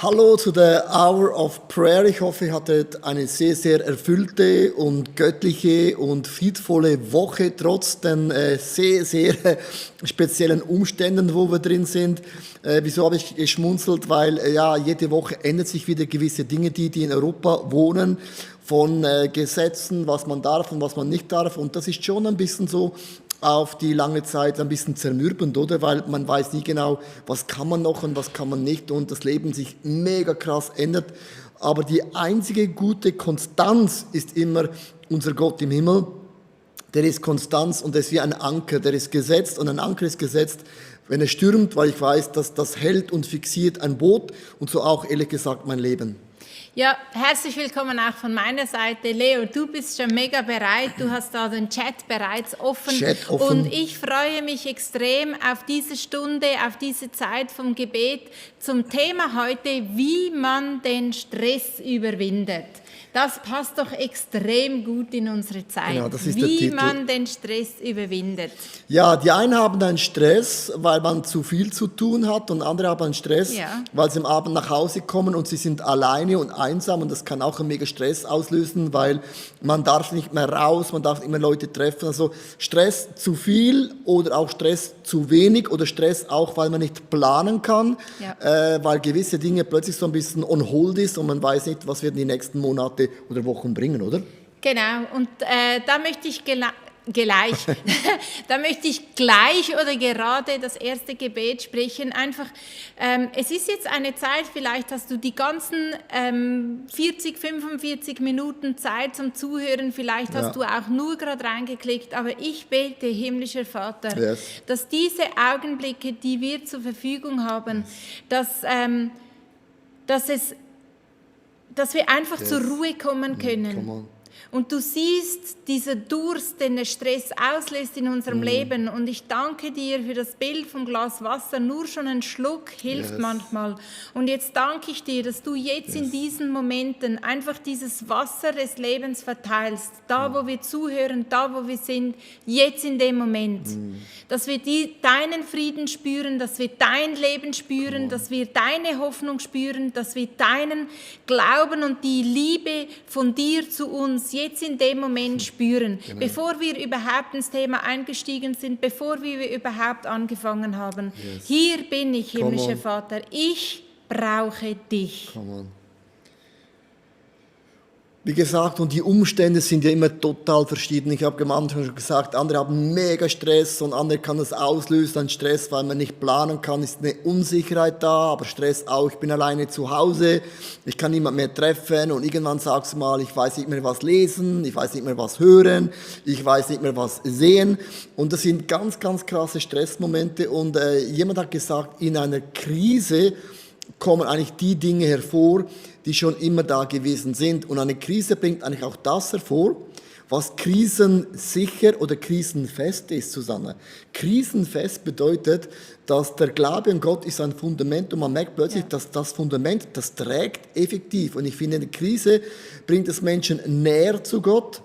Hallo zu der Hour of Prayer. Ich hoffe, ihr hattet eine sehr, sehr erfüllte und göttliche und friedvolle Woche, trotz den sehr, sehr speziellen Umständen, wo wir drin sind. Wieso habe ich geschmunzelt? Weil jede Woche ändert sich wieder gewisse Dinge, die in Europa wohnen, von Gesetzen, was man darf und was man nicht darf. Und das ist schon ein bisschen so auf die lange Zeit ein bisschen zermürbend, oder? Weil man weiß nie genau, was kann man noch und was kann man nicht und das Leben sich mega krass ändert. Aber die einzige gute Konstanz ist immer unser Gott im Himmel. Der ist Konstanz und der ist wie ein Anker, der ist gesetzt und ein Anker ist gesetzt, wenn es stürmt, weil ich weiß, dass das hält und fixiert ein Boot und so auch ehrlich gesagt mein Leben. Ja, herzlich willkommen auch von meiner Seite. Leo, du bist schon mega bereit. Du hast da den Chat bereits offen. Und ich freue mich extrem auf diese Stunde, auf diese Zeit vom Gebet zum Thema heute, wie man den Stress überwindet. Das passt doch extrem gut in unsere Zeit. Genau, das ist wie der Titel. Man den Stress überwindet. Ja, die einen haben einen Stress, weil man zu viel zu tun hat und andere haben einen Stress, weil sie am Abend nach Hause kommen und sie sind alleine und einsam und das kann auch einen mega Stress auslösen, weil man darf nicht mehr raus, man darf nicht mehr Leute treffen. Also Stress zu viel oder auch Stress zu wenig oder Stress auch, weil man nicht planen kann, weil gewisse Dinge plötzlich so ein bisschen on hold ist und man weiß nicht, was werden die nächsten Monate oder Wochen bringen, oder? Genau, und da möchte ich gleich oder gerade das erste Gebet sprechen. Einfach, es ist jetzt eine Zeit, vielleicht hast du die ganzen 40, 45 Minuten Zeit zum Zuhören, vielleicht hast du auch nur gerade reingeklickt, aber ich bete, himmlischer Vater, dass diese Augenblicke, die wir zur Verfügung haben, dass wir einfach zur Ruhe kommen können. Und du siehst dieser Durst, den der Stress auslöst in unserem Leben. Und ich danke dir für das Bild vom Glas Wasser. Nur schon ein Schluck hilft manchmal. Und jetzt danke ich dir, dass du jetzt in diesen Momenten einfach dieses Wasser des Lebens verteilst. Da, wo wir zuhören, da, wo wir sind, jetzt in dem Moment. Dass wir deinen Frieden spüren, dass wir dein Leben spüren, dass wir deine Hoffnung spüren, dass wir deinen Glauben und die Liebe von dir zu uns jetzt in dem Moment spüren, bevor wir überhaupt ins Thema eingestiegen sind, bevor wir überhaupt angefangen haben. Hier bin ich, himmlischer Vater, ich brauche dich. Wie gesagt, und die Umstände sind ja immer total verschieden. Ich habe am Anfang schon gesagt, andere haben mega Stress und andere kann das auslösen, ein Stress, weil man nicht planen kann, ist eine Unsicherheit da, aber Stress auch, ich bin alleine zu Hause, ich kann niemand mehr treffen und irgendwann sagst du mal, ich weiß nicht mehr was lesen, ich weiß nicht mehr was hören, ich weiß nicht mehr was sehen und das sind ganz, ganz krasse Stressmomente und jemand hat gesagt, in einer Krise kommen eigentlich die Dinge hervor, die schon immer da gewesen sind. Und eine Krise bringt eigentlich auch das hervor, was krisensicher oder krisenfest ist, Susanne. Krisenfest bedeutet, dass der Glaube an Gott ist ein Fundament und man merkt plötzlich, dass das Fundament, das trägt effektiv. Und ich finde, eine Krise bringt es Menschen näher zu Gott,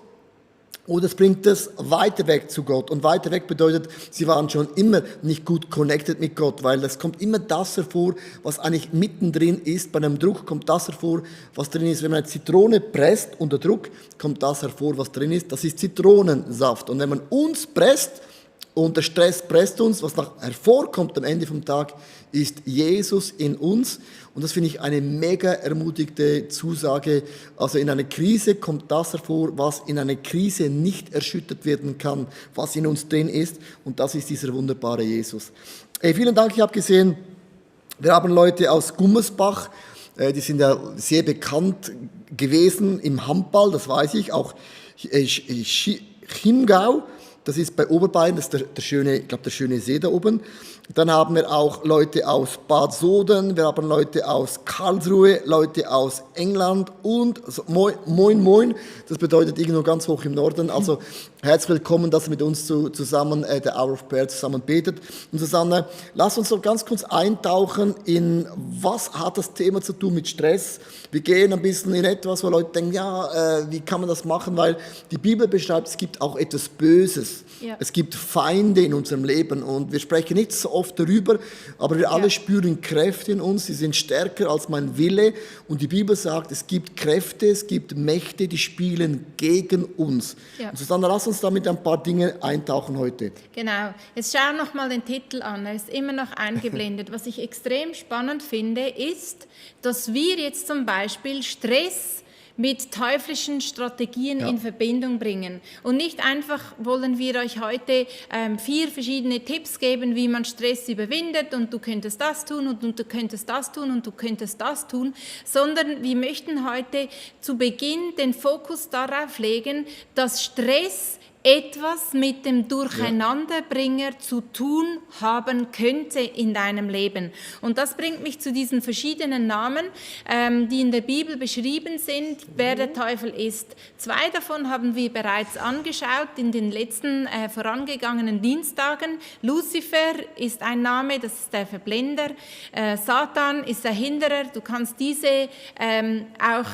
oder es bringt es weiter weg zu Gott. Und weiter weg bedeutet, sie waren schon immer nicht gut connected mit Gott, weil es kommt immer das hervor, was eigentlich mittendrin ist. Bei einem Druck kommt das hervor, was drin ist. Wenn man eine Zitrone presst unter Druck, kommt das hervor, was drin ist. Das ist Zitronensaft. Und wenn man uns presst, und der Stress presst uns, was noch hervorkommt am Ende vom Tag, ist Jesus in uns. Und das finde ich eine mega ermutigte Zusage. Also in einer Krise kommt das hervor, was in einer Krise nicht erschüttert werden kann, was in uns drin ist. Und das ist dieser wunderbare Jesus. Hey, vielen Dank, ich habe gesehen, wir haben Leute aus Gummersbach, die sind ja sehr bekannt gewesen im Handball, das weiß ich, auch Chiemgau. Das ist bei Oberbayern, das ist der schöne See da oben. Dann haben wir auch Leute aus Bad Soden, wir haben Leute aus Karlsruhe, Leute aus England und Moin Moin, das bedeutet irgendwo ganz hoch im Norden. Also Herzlich willkommen, dass ihr mit uns zusammen der Hour of Prayer zusammen betet. Und Susanne, lass uns so ganz kurz eintauchen in, was hat das Thema zu tun mit Stress? Wir gehen ein bisschen in etwas, wo Leute denken, ja, wie kann man das machen? Weil die Bibel beschreibt, es gibt auch etwas Böses. Ja. Es gibt Feinde in unserem Leben und wir sprechen nicht so oft darüber, aber wir alle spüren Kräfte in uns, die sind stärker als mein Wille. Und die Bibel sagt, es gibt Kräfte, es gibt Mächte, die spielen gegen uns. Ja. Und Susanne, lass uns damit ein paar Dinge eintauchen heute. Genau. Jetzt schau noch mal den Titel an. Er ist immer noch eingeblendet. Was ich extrem spannend finde, ist, dass wir jetzt zum Beispiel Stress mit teuflischen Strategien in Verbindung bringen. Und nicht einfach wollen wir euch heute 4 verschiedene Tipps geben, wie man Stress überwindet und du könntest das tun und du könntest das tun und du könntest das tun, sondern wir möchten heute zu Beginn den Fokus darauf legen, dass Stress etwas mit dem Durcheinanderbringer zu tun haben könnte in deinem Leben. Und das bringt mich zu diesen verschiedenen Namen, die in der Bibel beschrieben sind, wer der Teufel ist. 2 davon haben wir bereits angeschaut in den letzten vorangegangenen Dienstagen. Luzifer ist ein Name, das ist der Verblender. Satan ist der Hinderer. Du kannst diese auch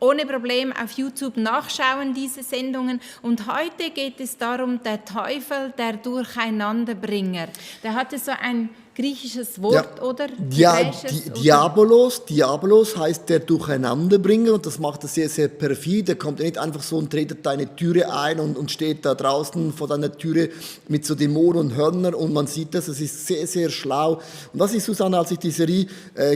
ohne Problem auf YouTube nachschauen, diese Sendungen. Und heute geht es darum, der Teufel, der Durcheinanderbringer. Der hatte so ein griechisches Wort, oder? Ja, Diabolos heißt der Durcheinanderbringer und das macht er sehr, sehr perfide. Er kommt nicht einfach so und tretet deine Türe ein und steht da draußen vor deiner Türe mit so Dämonen und Hörnern und man sieht das, es ist sehr, sehr schlau. Und das ist, Susanne, als ich die Serie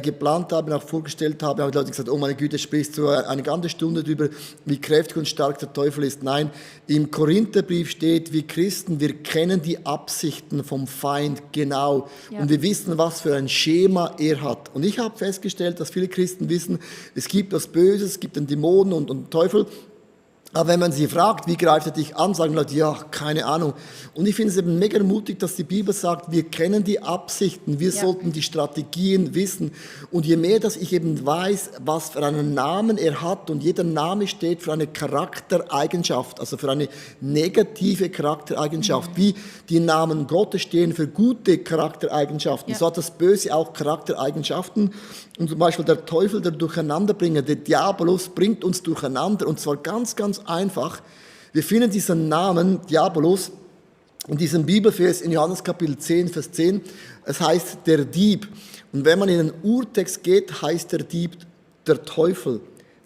geplant habe und auch vorgestellt habe, haben die Leute gesagt, oh meine Güte, sprichst du eine ganze Stunde darüber, wie kräftig und stark der Teufel ist. Nein, im Korintherbrief steht, wir Christen, wir kennen die Absichten vom Feind genau. Ja. Und wir wissen, was für ein Schema er hat. Und ich habe festgestellt, dass viele Christen wissen, es gibt das Böse, es gibt den Dämonen und Teufel. Aber wenn man sie fragt, wie greift er dich an, sagen Leute, ja, keine Ahnung. Und ich finde es eben mega mutig, dass die Bibel sagt, wir kennen die Absichten, wir sollten die Strategien wissen. Und je mehr, dass ich eben weiß, was für einen Namen er hat, und jeder Name steht für eine Charaktereigenschaft, also für eine negative Charaktereigenschaft, wie die Namen Gottes stehen für gute Charaktereigenschaften. So hat das Böse auch Charaktereigenschaften. Und zum Beispiel der Teufel, der Durcheinanderbringer, der Diabolos, bringt uns durcheinander. Und zwar ganz, ganz einfach. Wir finden diesen Namen Diabolos in diesem Bibelvers in Johannes Kapitel 10, Vers 10. Es heißt der Dieb. Und wenn man in den Urtext geht, heißt der Dieb der Teufel,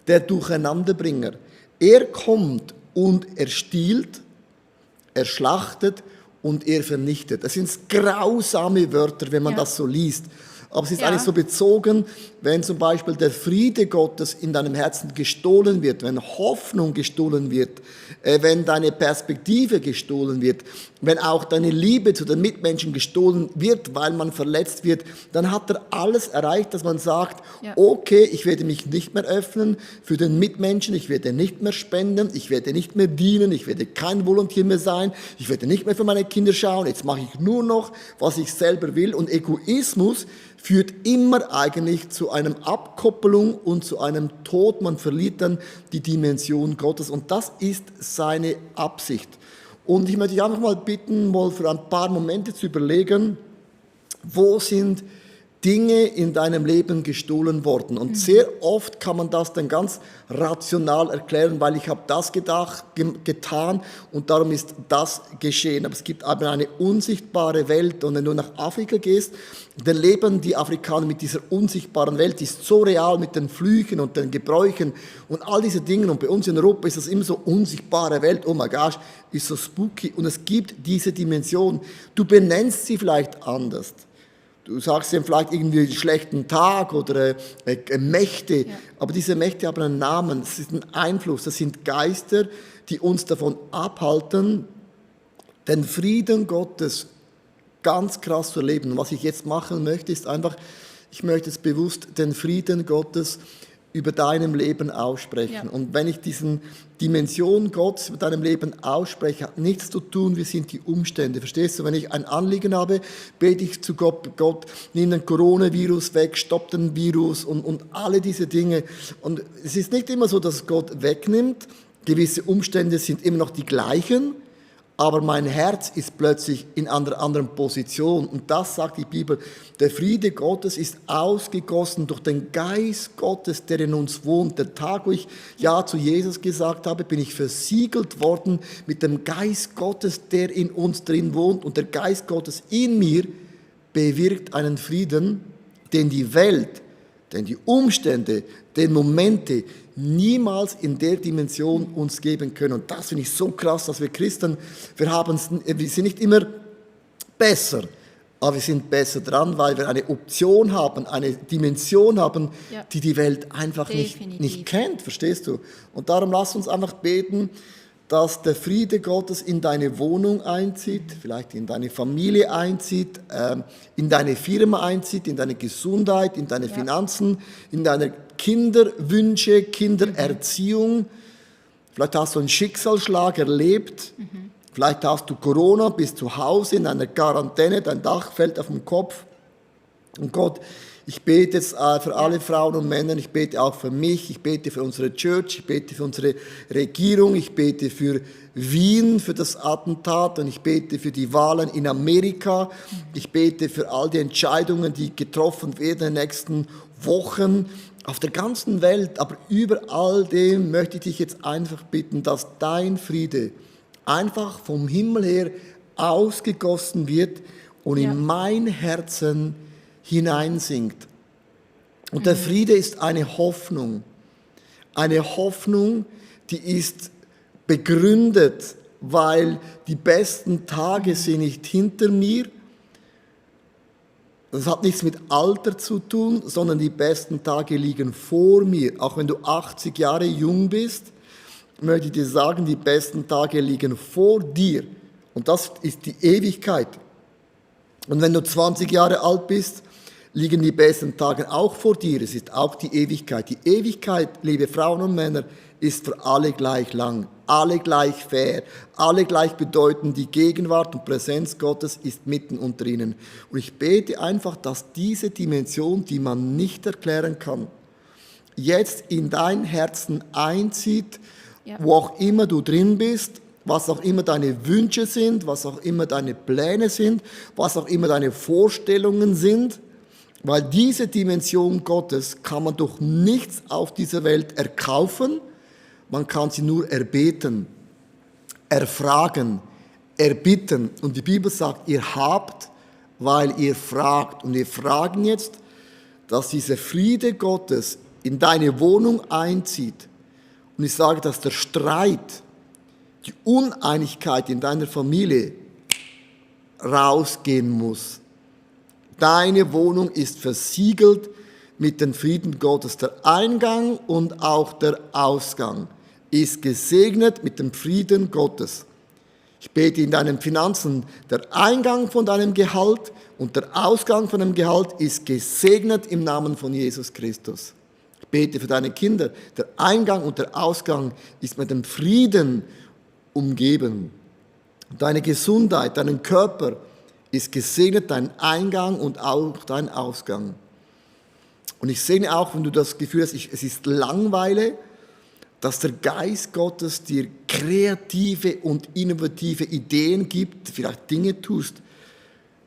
der Durcheinanderbringer. Er kommt und er stiehlt, er schlachtet und er vernichtet. Das sind grausame Wörter, wenn man das so liest. Aber es ist eigentlich so bezogen, wenn zum Beispiel der Friede Gottes in deinem Herzen gestohlen wird, wenn Hoffnung gestohlen wird, wenn deine Perspektive gestohlen wird, wenn auch deine Liebe zu den Mitmenschen gestohlen wird, weil man verletzt wird, dann hat er alles erreicht, dass man sagt, okay, ich werde mich nicht mehr öffnen für den Mitmenschen, ich werde nicht mehr spenden, ich werde nicht mehr dienen, ich werde kein Volontier mehr sein, ich werde nicht mehr für meine Kinder schauen, jetzt mache ich nur noch, was ich selber will. Und Egoismus führt immer eigentlich zu einer Abkoppelung und zu einem Tod. Man verliert dann die Dimension Gottes und das ist seine Absicht. Und ich möchte dich einfach mal bitten, mal für ein paar Momente zu überlegen, wo sind Dinge in deinem Leben gestohlen worden. Und sehr oft kann man das dann ganz rational erklären, weil ich habe das getan und darum ist das geschehen. Aber es gibt aber eine unsichtbare Welt und wenn du nach Afrika gehst, dann leben die Afrikaner mit dieser unsichtbaren Welt, die ist so real mit den Flüchen und den Gebräuchen und all diese Dinge. Und bei uns in Europa ist das immer so unsichtbare Welt, oh my gosh, ist so spooky. Und es gibt diese Dimension. Du benennst sie vielleicht anders. Du sagst ihm vielleicht irgendwie einen schlechten Tag oder Mächte, aber diese Mächte haben einen Namen, das ist ein Einfluss, das sind Geister, die uns davon abhalten, den Frieden Gottes ganz krass zu erleben. Und was ich jetzt machen möchte, ist einfach, ich möchte jetzt bewusst den Frieden Gottes über deinem Leben aussprechen. Ja. Und wenn ich diesen Dimension Gottes über deinem Leben ausspreche, hat nichts zu tun, wie sind die Umstände. Verstehst du? Wenn ich ein Anliegen habe, bete ich zu Gott, Gott, nimm den Coronavirus weg, stopp den Virus und alle diese Dinge. Und es ist nicht immer so, dass Gott wegnimmt. Gewisse Umstände sind immer noch die gleichen. aber mein Herz ist plötzlich in einer anderen Position. Und das sagt die Bibel, der Friede Gottes ist ausgegossen durch den Geist Gottes, der in uns wohnt. Der Tag, wo ich Ja zu Jesus gesagt habe, bin ich versiegelt worden mit dem Geist Gottes, der in uns drin wohnt. Und der Geist Gottes in mir bewirkt einen Frieden, den die Welt, den die Umstände, den Momente niemals in der Dimension uns geben können. Und das finde ich so krass, dass wir Christen, wir sind nicht immer besser, aber wir sind besser dran, weil wir eine Option haben, eine Dimension haben, die die Welt einfach nicht kennt, verstehst du? Und darum lass uns einfach beten, dass der Friede Gottes in deine Wohnung einzieht, vielleicht in deine Familie einzieht, in deine Firma einzieht, in deine Gesundheit, in deine Finanzen, in deine Kinderwünsche, Kindererziehung. Vielleicht hast du einen Schicksalsschlag erlebt, vielleicht hast du Corona, bist zu Hause in einer Quarantäne, dein Dach fällt auf den Kopf. Und Gott, ich bete jetzt für alle Frauen und Männer, ich bete auch für mich, ich bete für unsere Church, ich bete für unsere Regierung, ich bete für Wien, für das Attentat und ich bete für die Wahlen in Amerika. Ich bete für all die Entscheidungen, die getroffen werden in den nächsten Wochen auf der ganzen Welt. Aber über all dem möchte ich dich jetzt einfach bitten, dass dein Friede einfach vom Himmel her ausgegossen wird und in mein Herzen hineinsinkt. Und der Friede ist eine Hoffnung, die ist begründet, weil die besten Tage sind nicht hinter mir. Das hat nichts mit Alter zu tun, sondern die besten Tage liegen vor mir. Auch wenn du 80 Jahre jung bist, möchte ich dir sagen, die besten Tage liegen vor dir. Und das ist die Ewigkeit. Und wenn du 20 Jahre alt bist, liegen die besten Tage auch vor dir. Es ist auch die Ewigkeit. Die Ewigkeit, liebe Frauen und Männer, ist für alle gleich lang, alle gleich fair, alle gleich bedeutend. Die Gegenwart und Präsenz Gottes ist mitten unter ihnen. Und ich bete einfach, dass diese Dimension, die man nicht erklären kann, jetzt in dein Herzen einzieht, wo auch immer du drin bist, was auch immer deine Wünsche sind, was auch immer deine Pläne sind, was auch immer deine Vorstellungen sind. Weil diese Dimension Gottes kann man durch nichts auf dieser Welt erkaufen, man kann sie nur erbeten, erfragen, erbitten. Und die Bibel sagt, ihr habt, weil ihr fragt. Und wir fragen jetzt, dass dieser Friede Gottes in deine Wohnung einzieht. Und ich sage, dass der Streit, die Uneinigkeit in deiner Familie rausgehen muss. Deine Wohnung ist versiegelt mit dem Frieden Gottes. Der Eingang und auch der Ausgang ist gesegnet mit dem Frieden Gottes. Ich bete in deinen Finanzen, der Eingang von deinem Gehalt und der Ausgang von dem Gehalt ist gesegnet im Namen von Jesus Christus. Ich bete für deine Kinder, der Eingang und der Ausgang ist mit dem Frieden umgeben. Deine Gesundheit, deinen Körper ist gesegnet, dein Eingang und auch dein Ausgang. Und ich sehe auch, wenn du das Gefühl hast, es ist Langeweile, dass der Geist Gottes dir kreative und innovative Ideen gibt, vielleicht Dinge tust,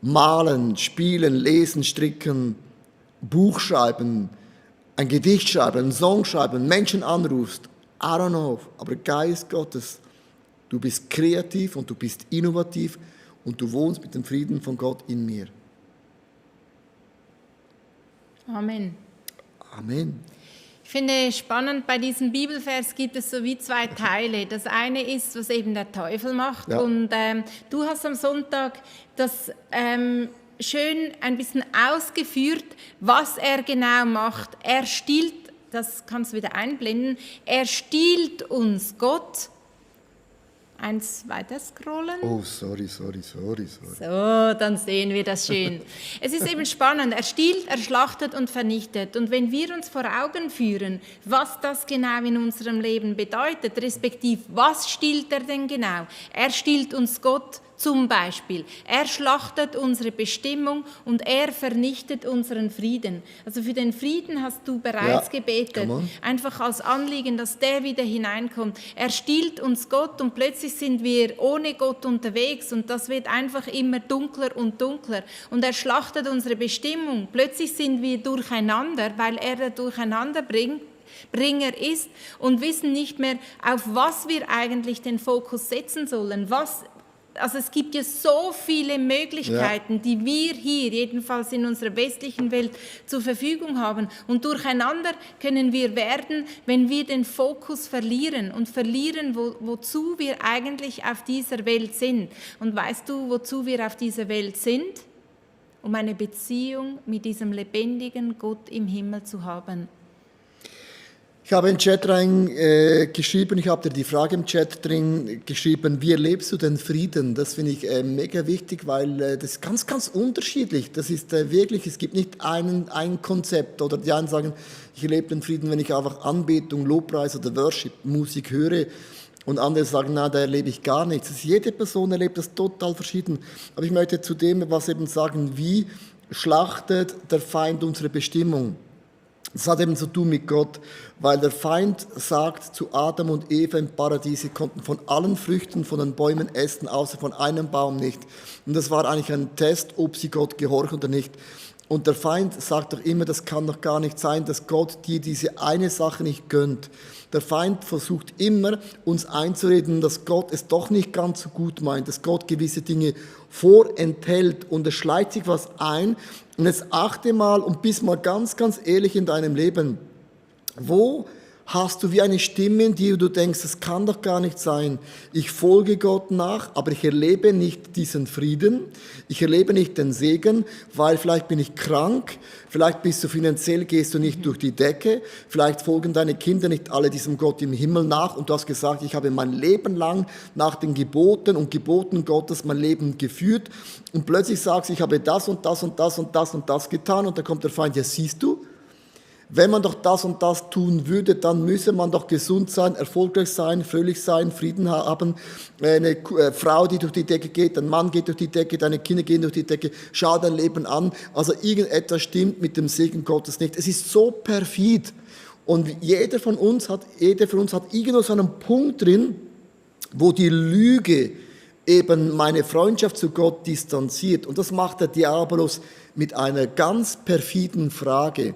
malen, spielen, lesen, stricken, Buch schreiben, ein Gedicht schreiben, einen Song schreiben, Menschen anrufst, I don't know, aber Geist Gottes, du bist kreativ und du bist innovativ und du wohnst mit dem Frieden von Gott in mir. Amen. Amen. Ich finde spannend, bei diesem Bibelvers gibt es so wie zwei Teile. Das eine ist, was eben der Teufel macht. Ja. Und du hast am Sonntag das schön ein bisschen ausgeführt, was er genau macht. Er stiehlt, das kannst du wieder einblenden, er stiehlt uns Gott. Eins weiter scrollen. Oh, sorry. So, dann sehen wir das schön. Es ist eben spannend. Er stiehlt, er schlachtet und vernichtet. Und wenn wir uns vor Augen führen, was das genau in unserem Leben bedeutet, respektive was stiehlt er denn genau? Er stiehlt uns Gott, zum Beispiel. Er schlachtet unsere Bestimmung und er vernichtet unseren Frieden. Also für den Frieden hast du bereits gebetet. Einfach als Anliegen, dass der wieder hineinkommt. Er stiehlt uns Gott und plötzlich sind wir ohne Gott unterwegs und das wird einfach immer dunkler und dunkler. Und er schlachtet unsere Bestimmung. Plötzlich sind wir durcheinander, weil er der Durcheinanderbringer ist und wissen nicht mehr, auf was wir eigentlich den Fokus setzen sollen. Also es gibt ja so viele Möglichkeiten, die wir hier, jedenfalls in unserer westlichen Welt, zur Verfügung haben. Und durcheinander können wir werden, wenn wir den Fokus verlieren und verlieren, wozu wir eigentlich auf dieser Welt sind. Und weißt du, wozu wir auf dieser Welt sind? Um eine Beziehung mit diesem lebendigen Gott im Himmel zu haben. Ich habe in den Chat geschrieben, ich habe dir die Frage im Chat drin geschrieben, wie erlebst du den Frieden? Das finde ich mega wichtig, weil das ist ganz, ganz unterschiedlich. Das ist wirklich, es gibt nicht ein Konzept oder die einen sagen, ich erlebe den Frieden, wenn ich einfach Anbetung, Lobpreis oder Worship, Musik höre und andere sagen, nein, da erlebe ich gar nichts. Jede Person erlebt das total verschieden. Aber ich möchte zu dem was eben sagen, wie schlachtet der Feind unsere Bestimmung? Das hat eben zu tun mit Gott, weil der Feind sagt zu Adam und Eva im Paradies, sie konnten von allen Früchten von den Bäumen essen, außer von einem Baum nicht. Und das war eigentlich ein Test, ob sie Gott gehorchen oder nicht. Und der Feind sagt doch immer, das kann doch gar nicht sein, dass Gott dir diese eine Sache nicht gönnt. Der Feind versucht immer, uns einzureden, dass Gott es doch nicht ganz so gut meint, dass Gott gewisse Dinge vorenthält und es schleicht sich was ein. Und jetzt achte mal und bist mal ganz, ganz ehrlich in deinem Leben. Wo hast du wie eine Stimme in dir, wo du denkst, das kann doch gar nicht sein. Ich folge Gott nach, aber ich erlebe nicht diesen Frieden. Ich erlebe nicht den Segen, weil vielleicht bin ich krank, vielleicht bist du finanziell, gehst du nicht durch die Decke, vielleicht folgen deine Kinder nicht alle diesem Gott im Himmel nach und du hast gesagt, ich habe mein Leben lang nach den Geboten und Geboten Gottes mein Leben geführt und plötzlich sagst du, ich habe das und das und das und das und das getan und dann kommt der Feind, ja siehst du, wenn man doch das und das tun würde, dann müsse man doch gesund sein, erfolgreich sein, fröhlich sein, Frieden haben. Eine Frau, die durch die Decke geht, ein Mann geht durch die Decke, deine Kinder gehen durch die Decke, schau dein Leben an. Also irgendetwas stimmt mit dem Segen Gottes nicht. Es ist so perfid. Und jeder von uns hat irgendwo so einen Punkt drin, wo die Lüge eben meine Freundschaft zu Gott distanziert. Und das macht der Diabolos mit einer ganz perfiden Frage.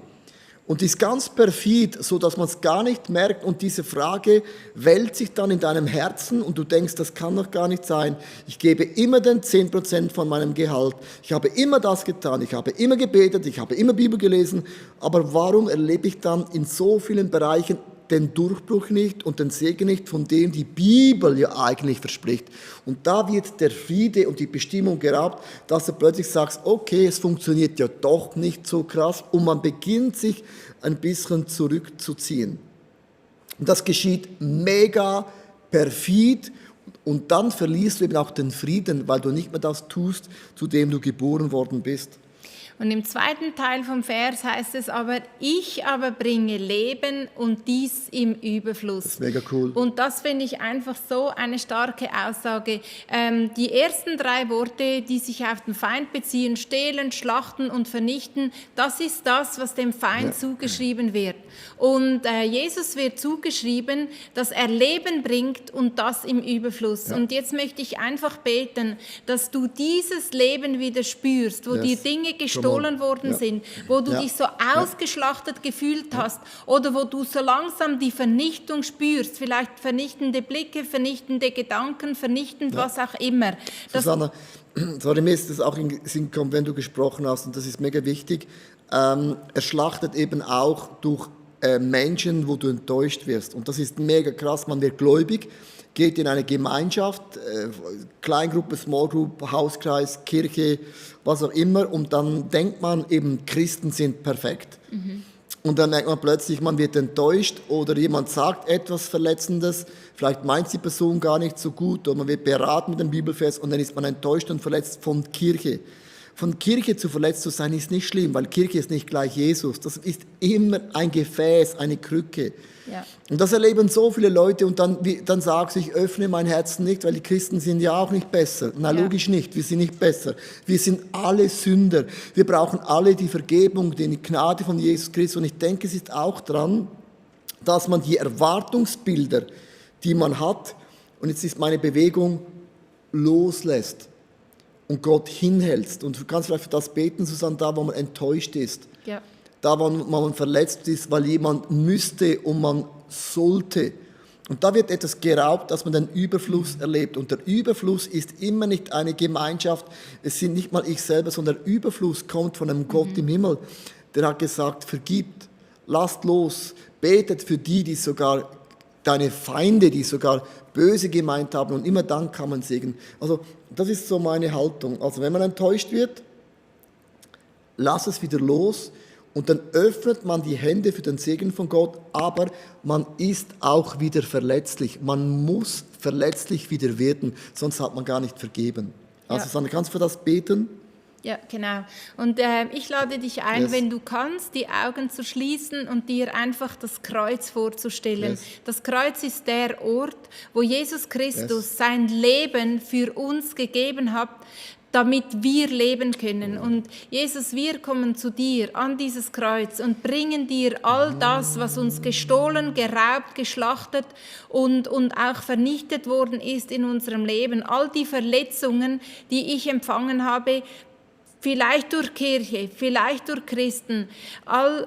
Und die ist ganz perfid, so dass man es gar nicht merkt und diese Frage wälzt sich dann in deinem Herzen und du denkst, das kann doch gar nicht sein. Ich gebe immer den 10% von meinem Gehalt. Ich habe immer das getan, ich habe immer gebetet, ich habe immer Bibel gelesen. Aber warum erlebe ich dann in so vielen Bereichen den Durchbruch nicht und den Segen nicht, von dem die Bibel ja eigentlich verspricht. Und da wird der Friede und die Bestimmung geraubt, dass du plötzlich sagst, okay, es funktioniert ja doch nicht so krass und man beginnt sich ein bisschen zurückzuziehen. Und das geschieht mega perfid und dann verlierst du eben auch den Frieden, weil du nicht mehr das tust, zu dem du geboren worden bist. Und im zweiten Teil vom Vers heißt es aber, ich aber bringe Leben und dies im Überfluss. Das ist mega cool. Und das finde ich einfach so eine starke Aussage. Die ersten 3 Worte, die sich auf den Feind beziehen, stehlen, schlachten und vernichten, das ist das, was dem Feind zugeschrieben wird. Und Jesus wird zugeschrieben, dass er Leben bringt und das im Überfluss. Ja. Und jetzt möchte ich einfach beten, dass du dieses Leben wieder spürst, wo dir Dinge gestohlen worden sind, wo du dich so ausgeschlachtet gefühlt hast oder wo du so langsam die Vernichtung spürst, vielleicht vernichtende Blicke, vernichtende Gedanken, vernichtend was auch immer. Susanna, sorry, mir ist das auch in den Sinn gekommen, wenn du gesprochen hast und das ist mega wichtig. Er schlachtet eben auch durch Menschen, wo du enttäuscht wirst und das ist mega krass, man wird gläubig, geht in eine Gemeinschaft, Kleingruppe, Small Group, Hauskreis, Kirche, was auch immer und dann denkt man eben, Christen sind perfekt. Mhm. Und dann merkt man plötzlich, man wird enttäuscht oder jemand sagt etwas Verletzendes, vielleicht meint die Person gar nicht so gut oder man wird beraten mit dem Bibelvers und dann ist man enttäuscht und verletzt von Kirche. Von Kirche zu verletzt zu sein, ist nicht schlimm, weil Kirche ist nicht gleich Jesus. Das ist immer ein Gefäß, eine Krücke. Ja. Und das erleben so viele Leute und dann sagst du, ich öffne mein Herz nicht, weil die Christen sind ja auch nicht besser. Na, logisch nicht, wir sind nicht besser. Wir sind alle Sünder. Wir brauchen alle die Vergebung, die Gnade von Jesus Christus. Und ich denke, es ist auch dran, dass man die Erwartungsbilder, die man hat, und jetzt ist meine Bewegung, loslässt und Gott hinhältst. Und du kannst vielleicht für das beten, Susanne, da wo man enttäuscht ist. Ja. Da wo man verletzt ist, weil jemand müsste und man sollte. Und da wird etwas geraubt, dass man den Überfluss erlebt. Und der Überfluss ist immer nicht eine Gemeinschaft, es sind nicht mal ich selber, sondern der Überfluss kommt von einem Gott im Himmel. Der hat gesagt, vergibt, lasst los, betet für die sogar, deine Feinde, die sogar böse gemeint haben. Und immer dann kann man segnen. Also das ist so meine Haltung. Also wenn man enttäuscht wird, lass es wieder los. Und dann öffnet man die Hände für den Segen von Gott, aber man ist auch wieder verletzlich. Man muss verletzlich wieder werden, sonst hat man gar nicht vergeben. Also Sandra, kannst du für das beten? Ja, genau. Und ich lade dich ein, wenn du kannst, die Augen zu schließen und dir einfach das Kreuz vorzustellen. Das Kreuz ist der Ort, wo Jesus Christus sein Leben für uns gegeben hat, damit wir leben können. Und Jesus, wir kommen zu dir an dieses Kreuz und bringen dir all das, was uns gestohlen, geraubt, geschlachtet und auch vernichtet worden ist in unserem Leben. All die Verletzungen, die ich empfangen habe, vielleicht durch Kirche, vielleicht durch Christen. All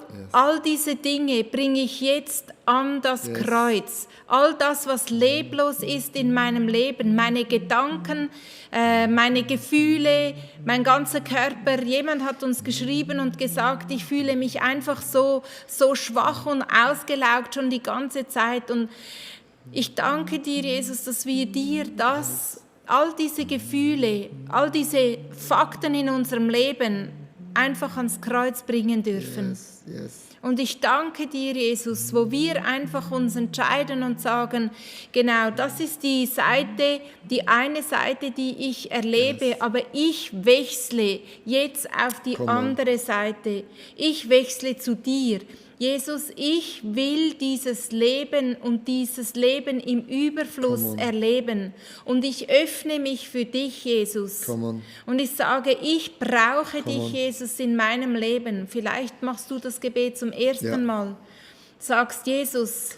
diese Dinge bringe ich jetzt an das Kreuz. All das, was leblos ist in meinem Leben, meine Gedanken, meine Gefühle, mein ganzer Körper. Jemand hat uns geschrieben und gesagt, ich fühle mich einfach so schwach und ausgelaugt schon die ganze Zeit. Und ich danke dir, Jesus, dass wir dir all diese Gefühle, all diese Fakten in unserem Leben einfach ans Kreuz bringen dürfen. Und ich danke dir, Jesus, wo wir einfach uns entscheiden und sagen, genau, das ist die eine Seite, die ich erlebe, aber ich wechsle jetzt auf die andere Seite. Ich wechsle zu dir. Jesus, ich will dieses Leben und dieses Leben im Überfluss erleben. Und ich öffne mich für dich, Jesus. Und ich sage, ich brauche dich, Jesus, in meinem Leben. Vielleicht machst du das Gebet zum ersten Mal. Sagst, Jesus,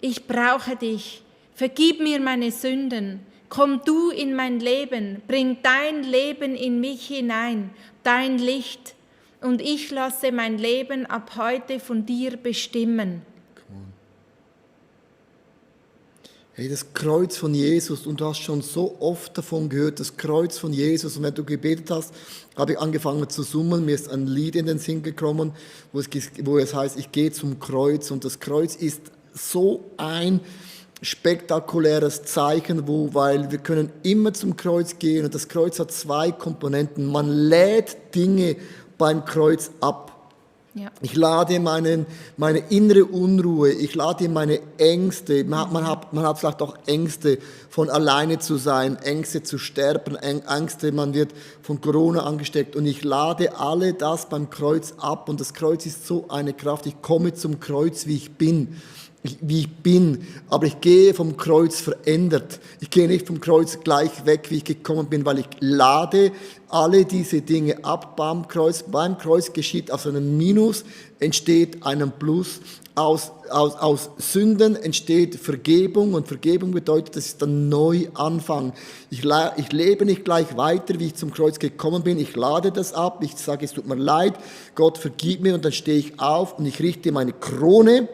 ich brauche dich. Vergib mir meine Sünden. Komm du in mein Leben. Bring dein Leben in mich hinein. Dein Licht. Und ich lasse mein Leben ab heute von dir bestimmen. Hey, das Kreuz von Jesus, und du hast schon so oft davon gehört, das Kreuz von Jesus. Und wenn du gebetet hast, habe ich angefangen zu summen. Mir ist ein Lied in den Sinn gekommen, wo es heißt, ich gehe zum Kreuz. Und das Kreuz ist so ein spektakuläres Zeichen, weil wir können immer zum Kreuz gehen. Und das Kreuz hat zwei Komponenten. Man lädt Dinge beim Kreuz ab. Ja. Ich lade meine innere Unruhe, ich lade meine Ängste. Man hat vielleicht auch Ängste, von alleine zu sein, Ängste zu sterben, Ängste, man wird von Corona angesteckt. Und ich lade alle das beim Kreuz ab. Und das Kreuz ist so eine Kraft. Ich komme zum Kreuz, wie ich bin. Aber ich gehe vom Kreuz verändert. Ich gehe nicht vom Kreuz gleich weg, wie ich gekommen bin, weil ich lade alle diese Dinge ab beim Kreuz. Beim Kreuz geschieht aus einem Minus, entsteht ein Plus. Aus Sünden entsteht Vergebung, und Vergebung bedeutet, das ist ein Neuanfang. Ich lebe nicht gleich weiter, wie ich zum Kreuz gekommen bin. Ich lade das ab, ich sage, es tut mir leid, Gott vergib mir, und dann stehe ich auf und ich richte meine Krone.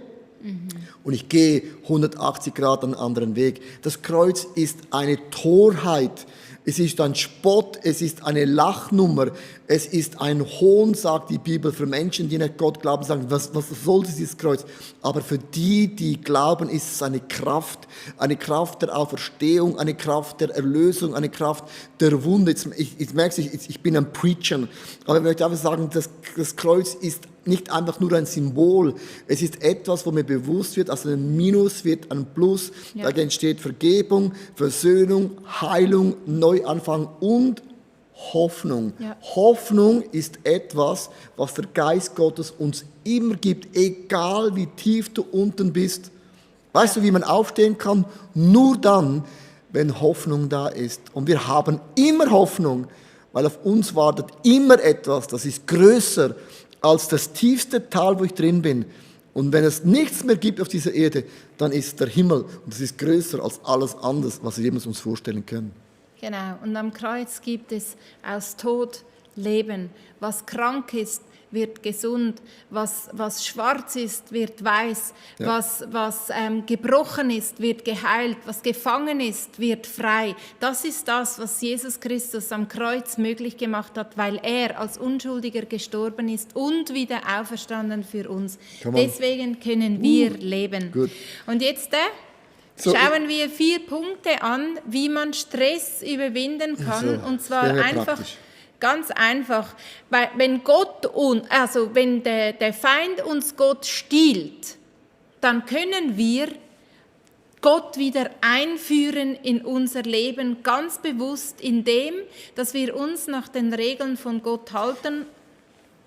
Und ich gehe 180 Grad einen anderen Weg. Das Kreuz ist eine Torheit. Es ist ein Spott, es ist eine Lachnummer, es ist ein Hohn, sagt die Bibel, für Menschen, die nicht Gott glauben, sagen, was soll dieses Kreuz? Aber für die glauben, ist es eine Kraft der Auferstehung, eine Kraft der Erlösung, eine Kraft der Wunde. Ich merke, ich bin ein Preacher, aber ich möchte einfach sagen, das Kreuz ist nicht einfach nur ein Symbol, es ist etwas, wo mir bewusst wird, aus einem Minus wird ein Plus, da entsteht Vergebung, Versöhnung, Heilung, Neuanfang und Hoffnung. Ja. Hoffnung ist etwas, was der Geist Gottes uns immer gibt, egal wie tief du unten bist. Weißt du, wie man aufstehen kann? Nur dann, wenn Hoffnung da ist. Und wir haben immer Hoffnung, weil auf uns wartet immer etwas, das ist größer als das tiefste Tal, wo ich drin bin. Und wenn es nichts mehr gibt auf dieser Erde, dann ist der Himmel und das ist größer als alles andere, was wir jemals uns vorstellen können. Genau, und am Kreuz gibt es aus Tod Leben. Was krank ist, wird gesund. Was schwarz ist, wird weiß. Ja. Was gebrochen ist, wird geheilt. Was gefangen ist, wird frei. Das ist das, was Jesus Christus am Kreuz möglich gemacht hat, weil er als Unschuldiger gestorben ist und wieder auferstanden für uns. Deswegen können wir leben. Gut. Und jetzt schauen wir 4 Punkte an, wie man Stress überwinden kann. Und zwar einfach praktisch. Ganz einfach. Weil wenn wenn der Feind uns Gott stiehlt, dann können wir Gott wieder einführen in unser Leben, ganz bewusst, indem, dass wir uns nach den Regeln von Gott halten.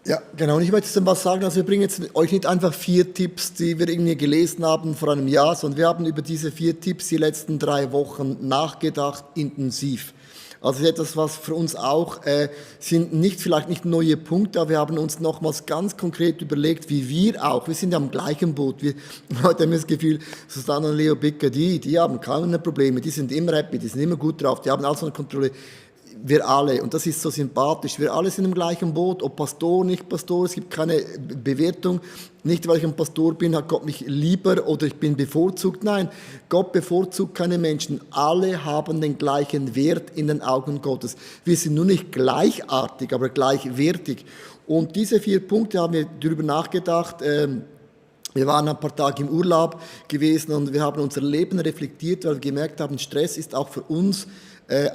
Ja, genau. Und ich möchte jetzt was sagen. Also wir bringen jetzt euch nicht einfach 4 Tipps, die wir irgendwie gelesen haben vor einem Jahr, sondern wir haben über diese 4 Tipps die letzten 3 Wochen nachgedacht, intensiv. Also das ist etwas, was für uns auch sind vielleicht nicht neue Punkte, aber wir haben uns nochmals ganz konkret überlegt, wie wir sind ja am gleichen Boot. Heute haben wir das Gefühl, Susanne und Leo Bicker, die haben keine Probleme, die sind immer happy, die sind immer gut drauf, die haben alles unter Kontrolle. Wir alle, und das ist so sympathisch, wir alle sind im gleichen Boot, ob Pastor, nicht Pastor, es gibt keine Bewertung. Nicht, weil ich ein Pastor bin, hat Gott mich lieber oder ich bin bevorzugt. Nein, Gott bevorzugt keine Menschen. Alle haben den gleichen Wert in den Augen Gottes. Wir sind nur nicht gleichartig, aber gleichwertig. Und diese 4 Punkte haben wir darüber nachgedacht. Wir waren ein paar Tage im Urlaub gewesen und wir haben unser Leben reflektiert, weil wir gemerkt haben, Stress ist auch für uns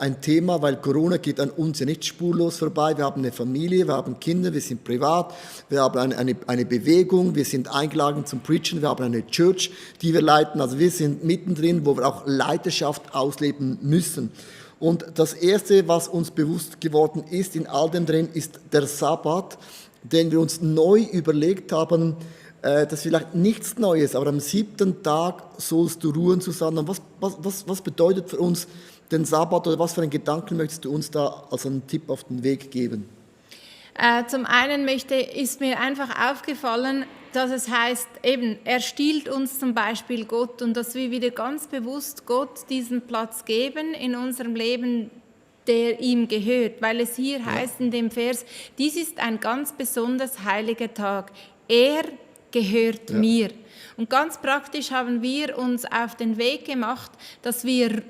ein Thema, weil Corona geht an uns ja nicht spurlos vorbei. Wir haben eine Familie, wir haben Kinder, wir sind privat, wir haben eine Bewegung, wir sind eingeladen zum Preachen, wir haben eine Church, die wir leiten. Also wir sind mittendrin, wo wir auch Leiterschaft ausleben müssen. Und das Erste, was uns bewusst geworden ist in all dem drin, ist der Sabbat, den wir uns neu überlegt haben. Das ist vielleicht nichts Neues, aber am 7. Tag sollst du ruhen, Susanne. Was bedeutet für uns den Sabbat oder was für einen Gedanken möchtest du uns da als einen Tipp auf den Weg geben? Zum einen ist mir einfach aufgefallen, dass es heißt, eben, er stiehlt uns zum Beispiel Gott und dass wir wieder ganz bewusst Gott diesen Platz geben in unserem Leben, der ihm gehört, weil es hier heißt in dem Vers, dies ist ein ganz besonders heiliger Tag. Er gehört mir. Und ganz praktisch haben wir uns auf den Weg gemacht, dass wir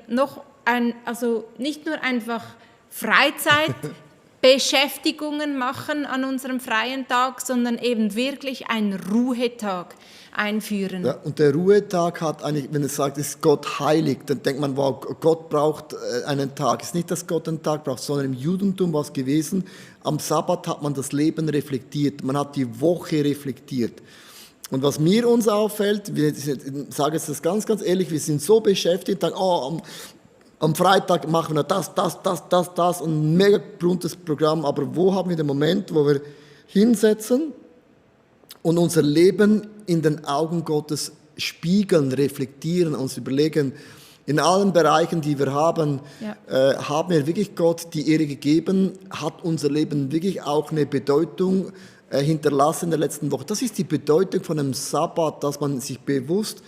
nicht nur einfach Freizeitbeschäftigungen machen an unserem freien Tag, sondern eben wirklich einen Ruhetag einführen. Ja, und der Ruhetag hat eigentlich, wenn es sagt, ist Gott heilig, dann denkt man, wow, Gott braucht einen Tag. Es ist nicht, dass Gott einen Tag braucht, sondern im Judentum war es gewesen, am Sabbat hat man das Leben reflektiert, man hat die Woche reflektiert. Und was mir uns auffällt, ich sage jetzt das ganz, ganz ehrlich, wir sind so beschäftigt, am Freitag machen wir das und ein mega buntes Programm, aber wo haben wir den Moment, wo wir hinsetzen und unser Leben in den Augen Gottes spiegeln, reflektieren, uns überlegen, in allen Bereichen, die wir haben, haben wir wirklich Gott die Ehre gegeben, hat unser Leben wirklich auch eine Bedeutung hinterlassen in der letzten Woche. Das ist die Bedeutung von einem Sabbat, dass man sich bewusst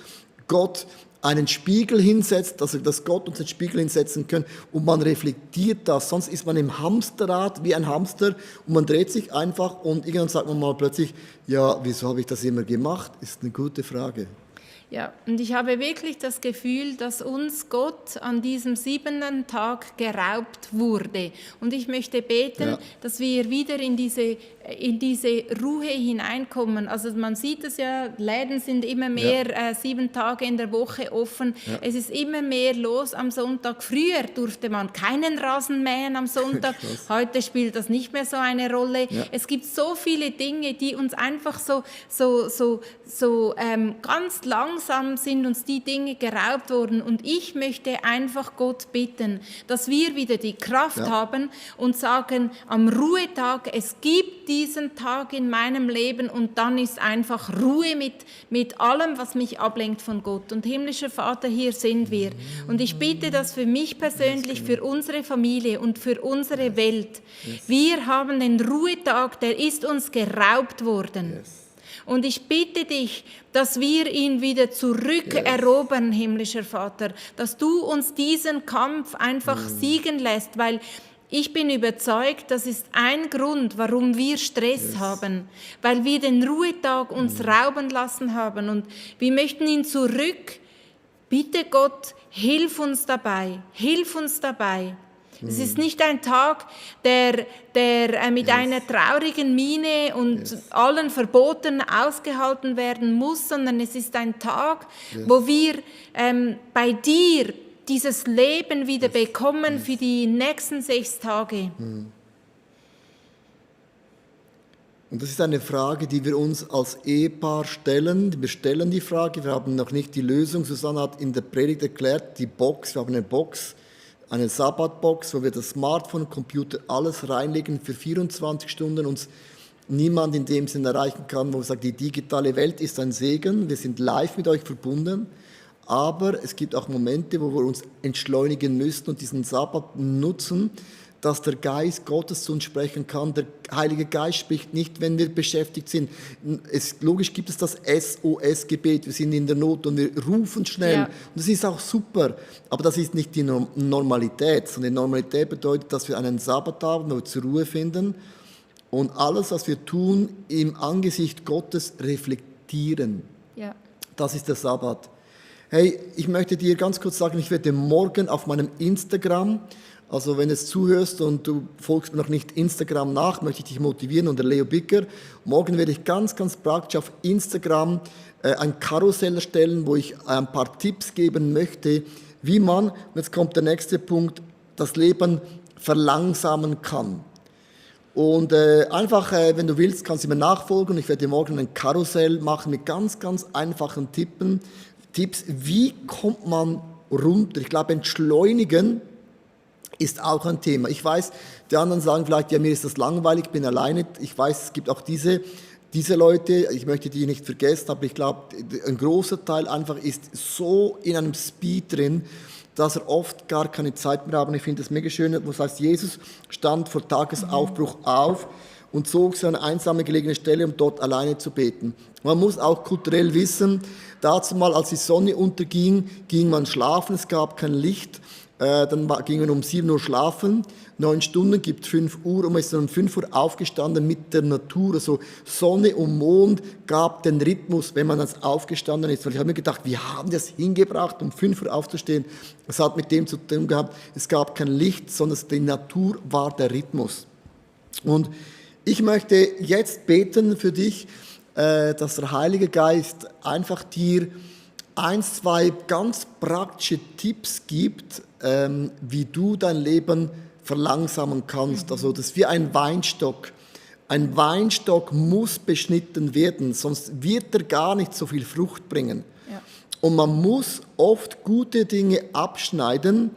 Gott einen Spiegel hinsetzt, also dass Gott uns einen Spiegel hinsetzen kann und man reflektiert das. Sonst ist man im Hamsterrad wie ein Hamster und man dreht sich einfach und irgendwann sagt man mal plötzlich, ja, wieso habe ich das immer gemacht? Ist eine gute Frage. Ja, und ich habe wirklich das Gefühl, dass uns Gott an diesem 7. Tag geraubt wurde. Und ich möchte beten, dass wir wieder in diese Ruhe hineinkommen. Also man sieht es ja, Läden sind immer mehr 7 Tage in der Woche offen. Ja. Es ist immer mehr los am Sonntag. Früher durfte man keinen Rasen mähen am Sonntag. Heute spielt das nicht mehr so eine Rolle. Ja. Es gibt so viele Dinge, die uns einfach so ganz langsam langsam sind uns die Dinge geraubt worden. Und ich möchte einfach Gott bitten, dass wir wieder die Kraft haben und sagen, am Ruhetag, es gibt diesen Tag in meinem Leben und dann ist einfach Ruhe mit allem, was mich ablenkt von Gott. Und himmlischer Vater, hier sind wir. Und ich bitte das für mich persönlich, für unsere Familie und für unsere Welt. Wir haben den Ruhetag, der ist uns geraubt worden. Und ich bitte dich, dass wir ihn wieder zurückerobern, himmlischer Vater, dass du uns diesen Kampf einfach siegen lässt, weil ich bin überzeugt, das ist ein Grund, warum wir Stress haben, weil wir den Ruhetag uns rauben lassen haben und wir möchten ihn zurück. Bitte Gott, hilf uns dabei, hilf uns dabei. Es ist nicht ein Tag, der mit einer traurigen Miene und allen Verboten ausgehalten werden muss, sondern es ist ein Tag, wo wir bei dir dieses Leben wieder bekommen für die nächsten 6 Tage. Und das ist eine Frage, die wir uns als Ehepaar stellen. Wir stellen die Frage, wir haben noch nicht die Lösung. Susanne hat in der Predigt erklärt, wir haben eine Box, eine Sabbatbox, wo wir das Smartphone, Computer, alles reinlegen für 24 Stunden, uns niemand in dem Sinne erreichen kann, wo wir sagen, die digitale Welt ist ein Segen, wir sind live mit euch verbunden, aber es gibt auch Momente, wo wir uns entschleunigen müssen und diesen Sabbat nutzen, dass der Geist Gottes zu uns sprechen kann. Der Heilige Geist spricht nicht, wenn wir beschäftigt sind. Logisch gibt es das SOS-Gebet, wir sind in der Not und wir rufen schnell. Ja. Und das ist auch super, aber das ist nicht die Normalität, sondern die Normalität bedeutet, dass wir einen Sabbat haben, wo wir zur Ruhe finden und alles, was wir tun, im Angesicht Gottes reflektieren. Ja. Das ist der Sabbat. Hey, ich möchte dir ganz kurz sagen, ich werde morgen auf meinem Instagram, also wenn du es zuhörst und du folgst mir noch nicht Instagram nach, möchte ich dich motivieren unter Leo Bicker. Morgen werde ich ganz, ganz praktisch auf Instagram ein Karussell erstellen, wo ich ein paar Tipps geben möchte, wie man, und jetzt kommt der nächste Punkt, das Leben verlangsamen kann. Und einfach, wenn du willst, kannst du mir nachfolgen. Ich werde morgen ein Karussell machen mit ganz, ganz einfachen Tipps. Wie kommt man runter? Ich glaube, entschleunigen ist auch ein Thema. Ich weiß, die anderen sagen vielleicht, ja, mir ist das langweilig, ich bin alleine. Ich weiß, es gibt auch diese Leute, ich möchte die nicht vergessen, aber ich glaube, ein großer Teil einfach ist so in einem Speed drin, dass er oft gar keine Zeit mehr hat. Und ich finde das mega schön, wo es heißt, Jesus stand vor Tagesaufbruch auf und zog sich an eine einsame gelegene Stelle, um dort alleine zu beten. Man muss auch kulturell wissen, dazu mal, als die Sonne unterging, ging man schlafen, es gab kein Licht. Dann ging man um 7 Uhr schlafen, 9 Stunden, gibt 5 Uhr und man ist dann um 5 Uhr aufgestanden mit der Natur. Also Sonne und Mond gab den Rhythmus, wenn man als aufgestanden ist. Weil ich habe mir gedacht, wir haben das hingebracht, um 5 Uhr aufzustehen. Es hat mit dem zu tun gehabt, es gab kein Licht, sondern die Natur war der Rhythmus. Und ich möchte jetzt beten für dich, dass der Heilige Geist einfach dir 1, 2 ganz praktische Tipps gibt, wie du dein Leben verlangsamen kannst. Also das ist wie ein Weinstock. Ein Weinstock muss beschnitten werden, sonst wird er gar nicht so viel Frucht bringen. Ja. Und man muss oft gute Dinge abschneiden,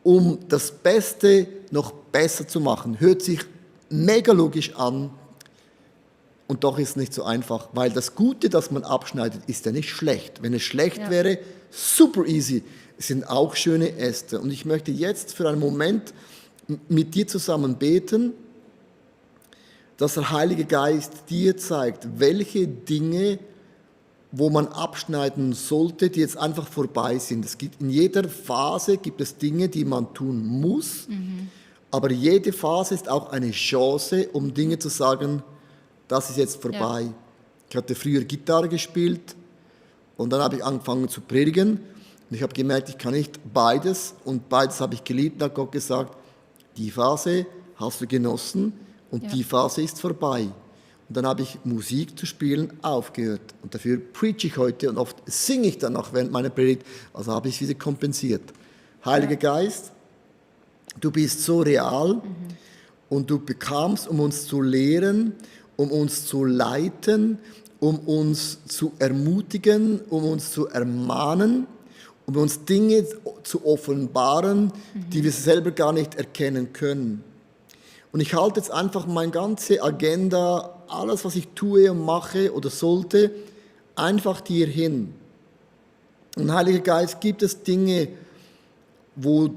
um das Beste noch besser zu machen. Hört sich mega logisch an. Und doch ist es nicht so einfach, weil das Gute, das man abschneidet, ist ja nicht schlecht. Wenn es schlecht wäre, super easy. Es sind auch schöne Äste. Und ich möchte jetzt für einen Moment mit dir zusammen beten, dass der Heilige Geist dir zeigt, welche Dinge, wo man abschneiden sollte, die jetzt einfach vorbei sind. In jeder Phase gibt es Dinge, die man tun muss, aber jede Phase ist auch eine Chance, um Dinge zu sagen, das ist jetzt vorbei. Ja. Ich hatte früher Gitarre gespielt und dann habe ich angefangen zu predigen und ich habe gemerkt, ich kann nicht beides und beides habe ich geliebt. Und hat Gott gesagt, die Phase hast du genossen und die Phase ist vorbei. Und dann habe ich Musik zu spielen aufgehört und dafür preach ich heute und oft singe ich dann auch während meiner Predigt, also habe ich es wieder kompensiert. Heiliger Geist, du bist so real und du bekamst, um uns zu lehren, um uns zu leiten, um uns zu ermutigen, um uns zu ermahnen, um uns Dinge zu offenbaren, die wir selber gar nicht erkennen können. Und ich halte jetzt einfach meine ganze Agenda, alles, was ich tue und mache oder sollte, einfach dir hin. Und Heiliger Geist, gibt es Dinge, wo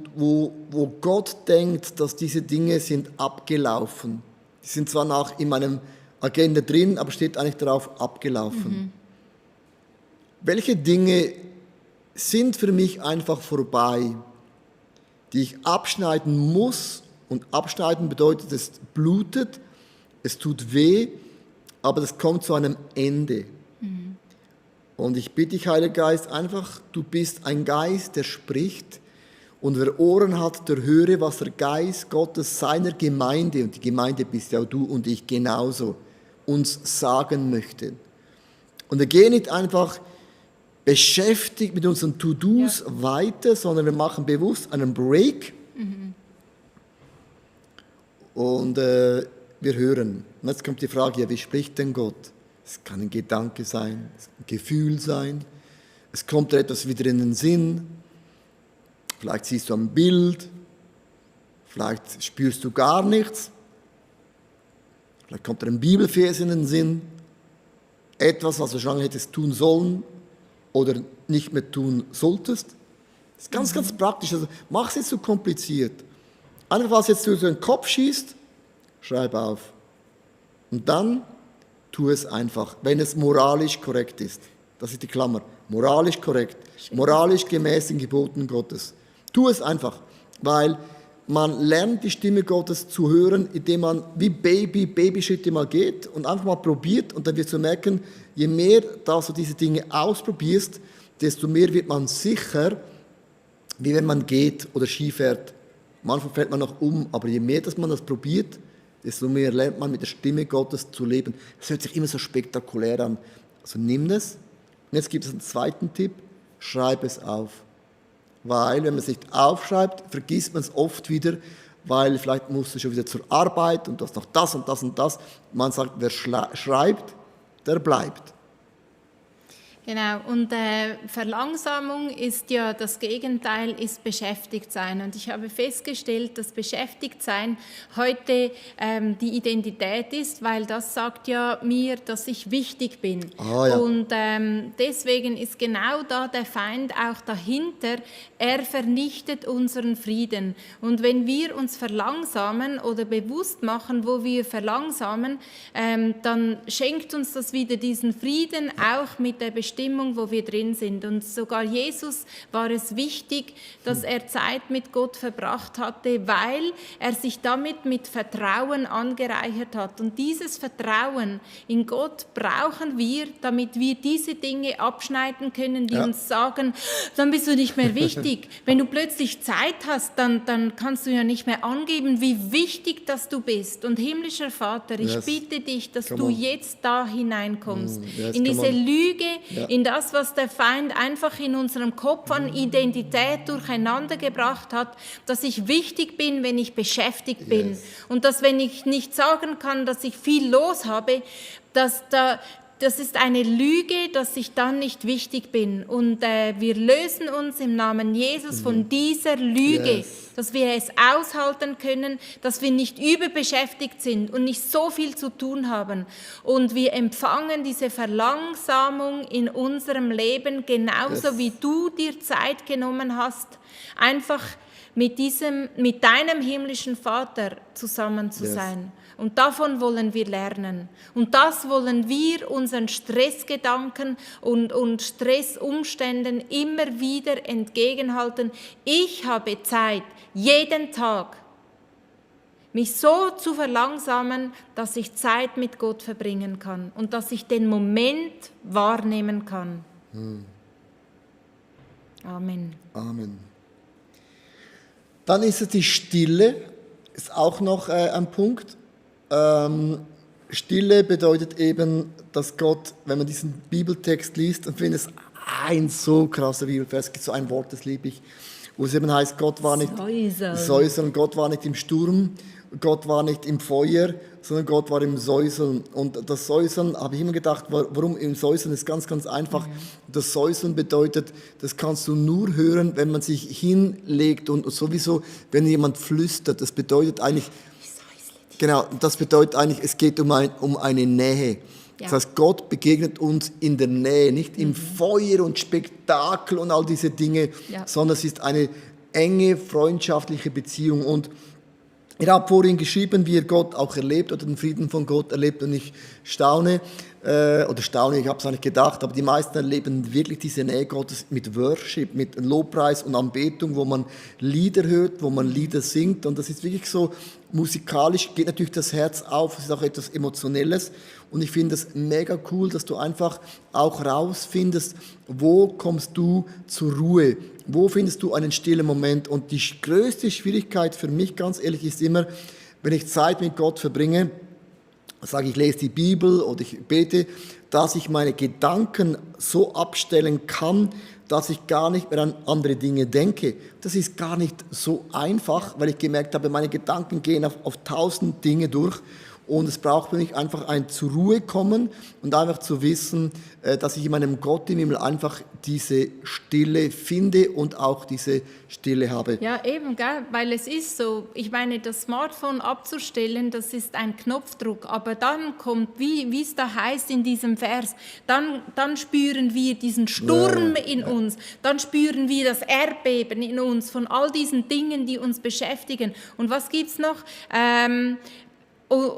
Gott denkt, dass diese Dinge sind abgelaufen. Die sind zwar noch in meinem Agenda drin, aber steht eigentlich darauf abgelaufen. Welche Dinge sind für mich einfach vorbei, die ich abschneiden muss? Und abschneiden bedeutet, es blutet, es tut weh, aber das kommt zu einem Ende. Und ich bitte dich, Heiliger Geist, einfach, du bist ein Geist, der spricht. Und wer Ohren hat, der höre, was der Geist Gottes seiner Gemeinde, und die Gemeinde bist ja auch du und ich genauso, uns sagen möchte. Und wir gehen nicht einfach beschäftigt mit unseren To-Dos weiter, sondern wir machen bewusst einen Break. Und wir hören. Und jetzt kommt die Frage, ja, wie spricht denn Gott? Es kann ein Gedanke sein, es kann ein Gefühl sein, es kommt dir etwas wieder in den Sinn, vielleicht siehst du ein Bild, vielleicht spürst du gar nichts, vielleicht kommt dir ein Bibelvers in den Sinn, etwas, was du schon hättest tun sollen oder nicht mehr tun solltest. Das ist ganz, ganz praktisch. Also mach es nicht so kompliziert. Einfach, was jetzt durch den Kopf schießt, schreib auf. Und dann tu es einfach, wenn es moralisch korrekt ist. Das ist die Klammer. Moralisch korrekt. Moralisch gemäß den Geboten Gottes. Tu es einfach, weil man lernt, die Stimme Gottes zu hören, indem man wie Babyschritte mal geht und einfach mal probiert. Und dann wirst du merken, je mehr du diese Dinge ausprobierst, desto mehr wird man sicher, wie wenn man geht oder Ski fährt. Manchmal fällt man noch um, aber je mehr dass man das probiert, desto mehr lernt man mit der Stimme Gottes zu leben. Das hört sich immer so spektakulär an. Also nimm es. Und jetzt gibt es einen zweiten Tipp, schreib es auf. Weil, wenn man es nicht aufschreibt, vergisst man es oft wieder, weil vielleicht musst du schon wieder zur Arbeit und du hast noch das und das und das. Man sagt, wer schreibt, der bleibt. Genau, und Verlangsamung ist ja das Gegenteil, ist beschäftigt sein. Und ich habe festgestellt, dass beschäftigt sein heute die Identität ist, weil das sagt ja mir, dass ich wichtig bin. Ja. Und deswegen ist genau da der Feind auch dahinter. Er vernichtet unseren Frieden. Und wenn wir uns verlangsamen oder bewusst machen, wo wir verlangsamen, dann schenkt uns das wieder diesen Frieden, auch mit der Bestimmung, wo wir drin sind. Und sogar Jesus war es wichtig, dass er Zeit mit Gott verbracht hatte, weil er sich damit mit Vertrauen angereichert hat. Und dieses Vertrauen in Gott brauchen wir, damit wir diese Dinge abschneiden können, die uns sagen, dann bist du nicht mehr wichtig. Wenn du plötzlich Zeit hast, dann kannst du ja nicht mehr angeben, wie wichtig dass du bist. Und himmlischer Vater, ich bitte dich, dass du jetzt da hineinkommst, in diese Lüge, in das, was der Feind einfach in unserem Kopf an Identität durcheinander gebracht hat, dass ich wichtig bin, wenn ich beschäftigt bin. Und dass, wenn ich nicht sagen kann, dass ich viel los habe, das ist eine Lüge, dass ich dann nicht wichtig bin. Und wir lösen uns im Namen Jesus von dieser Lüge, dass wir es aushalten können, dass wir nicht überbeschäftigt sind und nicht so viel zu tun haben. Und wir empfangen diese Verlangsamung in unserem Leben, genauso wie du dir Zeit genommen hast, einfach mit deinem himmlischen Vater zusammen zu sein. Und davon wollen wir lernen. Und das wollen wir unseren Stressgedanken und Stressumständen immer wieder entgegenhalten. Ich habe Zeit, jeden Tag, mich so zu verlangsamen, dass ich Zeit mit Gott verbringen kann und dass ich den Moment wahrnehmen kann. Amen. Amen. Dann ist es die Stille, ist auch noch ein Punkt. Stille bedeutet eben, dass Gott, wenn man diesen Bibeltext liest, und finde es ein so krasser Bibelvers, es gibt so ein Wort, das liebe ich, wo es eben heißt, Gott war nicht Säuser und Gott war nicht im Sturm. Gott war nicht im Feuer, sondern Gott war im Säuseln. Und das Säuseln, habe ich immer gedacht, warum im Säuseln, ist ganz, ganz einfach. Das Säuseln bedeutet, das kannst du nur hören, wenn man sich hinlegt und sowieso, wenn jemand flüstert. Das bedeutet eigentlich, genau, das bedeutet eigentlich, es geht um eine Nähe. Das heißt, Gott begegnet uns in der Nähe, nicht im Feuer und Spektakel und all diese Dinge, sondern es ist eine enge, freundschaftliche Beziehung. Und ich habe vorhin geschrieben, wie ihr Gott auch erlebt oder den Frieden von Gott erlebt, und ich staune, ich habe es auch nicht gedacht, aber die meisten erleben wirklich diese Nähe Gottes mit Worship, mit Lobpreis und Anbetung, wo man Lieder hört, wo man Lieder singt, und das ist wirklich so musikalisch, geht natürlich das Herz auf, es ist auch etwas Emotionelles, und ich finde es mega cool, dass du einfach auch rausfindest, wo kommst du zur Ruhe, wo findest du einen stillen Moment. Und die größte Schwierigkeit für mich, ganz ehrlich, ist immer, wenn ich Zeit mit Gott verbringe, sage ich, lese die Bibel oder ich bete, dass ich meine Gedanken so abstellen kann, dass ich gar nicht mehr an andere Dinge denke. Das ist gar nicht so einfach, weil ich gemerkt habe, meine Gedanken gehen auf 1000 Dinge durch. Und es braucht für mich einfach ein zur Ruhe kommen und einfach zu wissen, dass ich in meinem Gott im Himmel einfach diese Stille finde und auch diese Stille habe. Ja, eben, gell? Weil es ist so, ich meine, das Smartphone abzustellen, das ist ein Knopfdruck, aber dann kommt, wie es da heißt in diesem Vers, dann spüren wir diesen Sturm in uns, dann spüren wir das Erdbeben in uns von all diesen Dingen, die uns beschäftigen. Und was gibt es noch?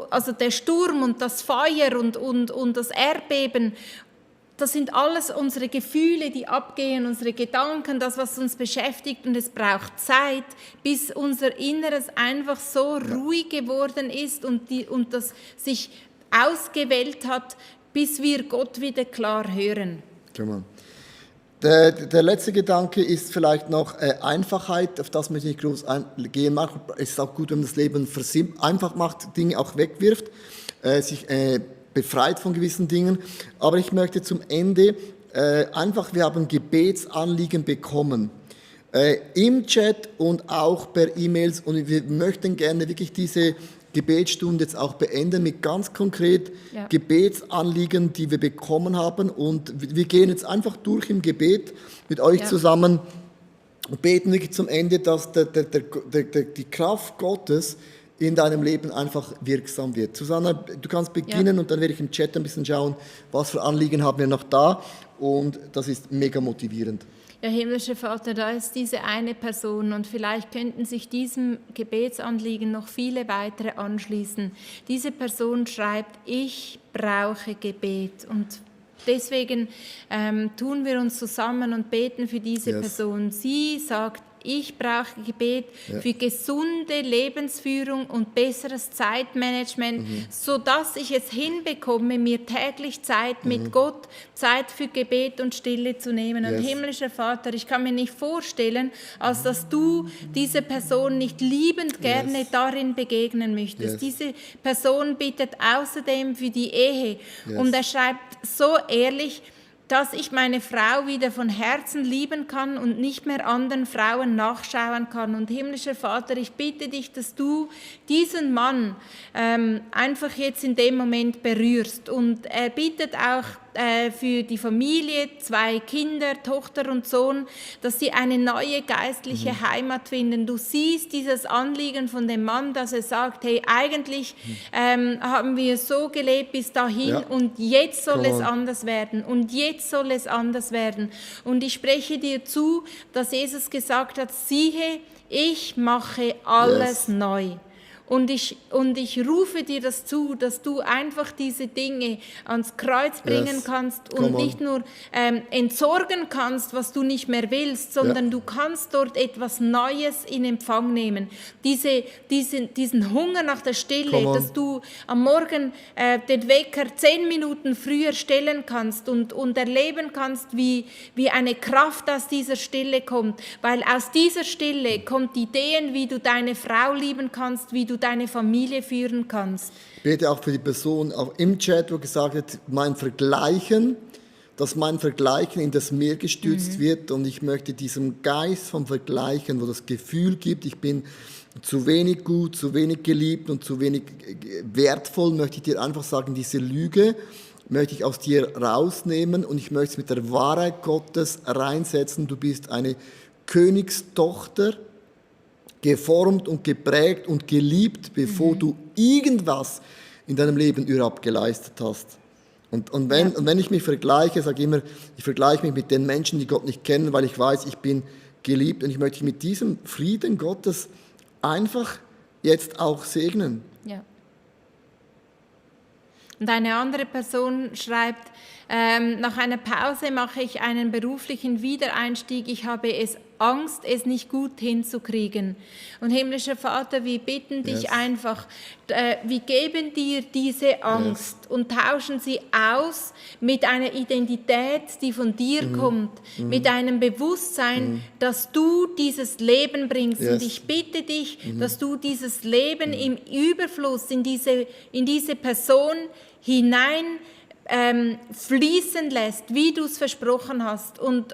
Also der Sturm und das Feuer und das Erdbeben, das sind alles unsere Gefühle, die abgehen, unsere Gedanken, das, was uns beschäftigt. Und es braucht Zeit, bis unser Inneres einfach so ruhig geworden ist und das sich ausgewählt hat, bis wir Gott wieder klar hören. Come on. Der letzte Gedanke ist vielleicht noch Einfachheit, auf das möchte ich nicht groß eingehen. Es ist auch gut, wenn man das Leben einfach macht, Dinge auch wegwirft, sich befreit von gewissen Dingen. Aber ich möchte zum Ende einfach, wir haben Gebetsanliegen bekommen, im Chat und auch per E-Mails, und wir möchten gerne wirklich diese Gebetsstunde jetzt auch beenden mit ganz konkret Gebetsanliegen, die wir bekommen haben, und wir gehen jetzt einfach durch im Gebet mit euch zusammen und beten wirklich zum Ende, dass die Kraft Gottes in deinem Leben einfach wirksam wird. Susanna, du kannst beginnen und dann werde ich im Chat ein bisschen schauen, was für Anliegen haben wir noch da, und das ist mega motivierend. Ja, himmlischer Vater, da ist diese eine Person, und vielleicht könnten sich diesem Gebetsanliegen noch viele weitere anschließen. Diese Person schreibt, ich brauche Gebet, und deswegen tun wir uns zusammen und beten für diese Person. Sie sagt, ich brauche Gebet für gesunde Lebensführung und besseres Zeitmanagement, sodass ich es hinbekomme, mir täglich Zeit mit Gott, Zeit für Gebet und Stille zu nehmen. Und himmlischer Vater, ich kann mir nicht vorstellen, als dass du diese Person nicht liebend gerne darin begegnen möchtest. Diese Person bittet außerdem für die Ehe, und er schreibt so ehrlich, dass ich meine Frau wieder von Herzen lieben kann und nicht mehr anderen Frauen nachschauen kann. Und himmlischer Vater, ich bitte dich, dass du diesen Mann einfach jetzt in dem Moment berührst. Und er bittet auch für die Familie, 2 Kinder, Tochter und Sohn, dass sie eine neue geistliche Heimat finden. Du siehst dieses Anliegen von dem Mann, dass er sagt, hey, eigentlich haben wir so gelebt bis dahin und jetzt soll es anders werden und jetzt soll es anders werden. Und ich spreche dir zu, dass Jesus gesagt hat, siehe, ich mache alles neu. Und ich rufe dir das zu, dass du einfach diese Dinge ans Kreuz bringen kannst und nicht nur entsorgen kannst, was du nicht mehr willst, sondern du kannst dort etwas Neues in Empfang nehmen. Diesen Hunger nach der Stille, dass du am Morgen den Wecker 10 Minuten früher stellen kannst und erleben kannst, wie eine Kraft aus dieser Stille kommt. Weil aus dieser Stille kommt Ideen, wie du deine Frau lieben kannst, wie du deine Familie führen kannst. Ich bete auch für die Person auch im Chat, wo gesagt hat, mein Vergleichen dass mein Vergleichen in das Meer gestürzt wird und ich möchte diesem Geist vom Vergleichen, wo das Gefühl gibt, ich bin zu wenig gut, zu wenig geliebt und zu wenig wertvoll, möchte ich dir einfach sagen, diese Lüge möchte ich aus dir rausnehmen und ich möchte es mit der Wahrheit Gottes reinsetzen. Du bist eine Königstochter, geformt und geprägt und geliebt, bevor du irgendwas in deinem Leben überhaupt geleistet hast. Und wenn ich mich vergleiche, sage ich immer, ich vergleiche mich mit den Menschen, die Gott nicht kennen, weil ich weiß, ich bin geliebt und ich möchte mit diesem Frieden Gottes einfach jetzt auch segnen. Ja. Und eine andere Person schreibt, nach einer Pause mache ich einen beruflichen Wiedereinstieg. Ich habe Angst, es nicht gut hinzukriegen. Und himmlischer Vater, wir bitten dich einfach, wir geben dir diese Angst und tauschen sie aus mit einer Identität, die von dir kommt, mit einem Bewusstsein, dass du dieses Leben bringst. Und ich bitte dich, dass du dieses Leben im Überfluss in diese Person hinein fließen lässt, wie du es versprochen hast. Und